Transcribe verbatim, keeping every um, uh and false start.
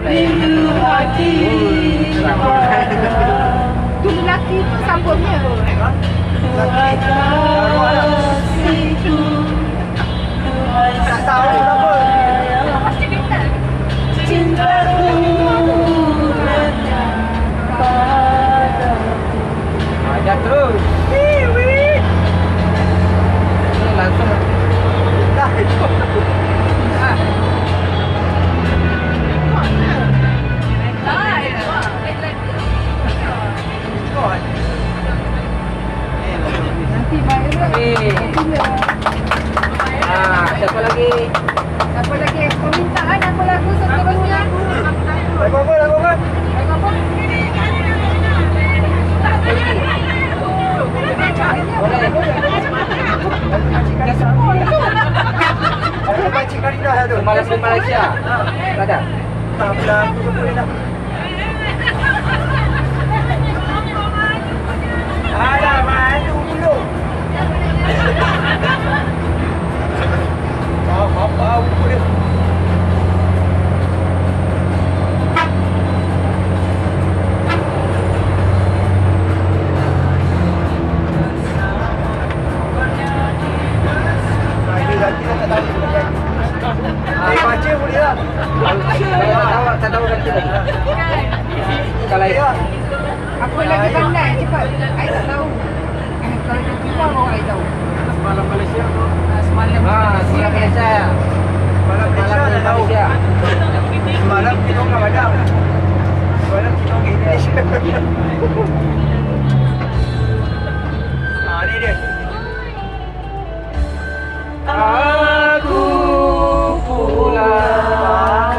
Rindu hati. Tu lelaki tu siapa punya? Tak tahu apa. Cintaku hanya padamu. Aja terus. Ini langsung. Nanti bayar. Eh. Ah, siapa lagi? Siapa lagi? Permintaan apa lagu seterusnya? Lagu apa, lagu apa? Lagu apa? Boleh. Lagu Pakcik Karinah tu. Semalam di Malaysia. Ada? Tak, lagu tu boleh dah. Alah, malu pulo. Bau, bau, bau pulo. Nah, ini lagi dah tak tahu. Eh, baca boleh tak? Kalau tak tahu, tak tahu, ganti lagi. Kalau iya. Apa lagi pandai, cepat. Ai tak tahu. Eh, kalau dia bilang, awak ai tahu. Semalam Malaysia tu. Ah, semalam. Ah, semalam Malaysia. Semalam Malaysia dah tahu. Malaysia. Semalam kita orang Padang. Semalam kita orang Indonesia. Ah, ni dia. Aku pulang.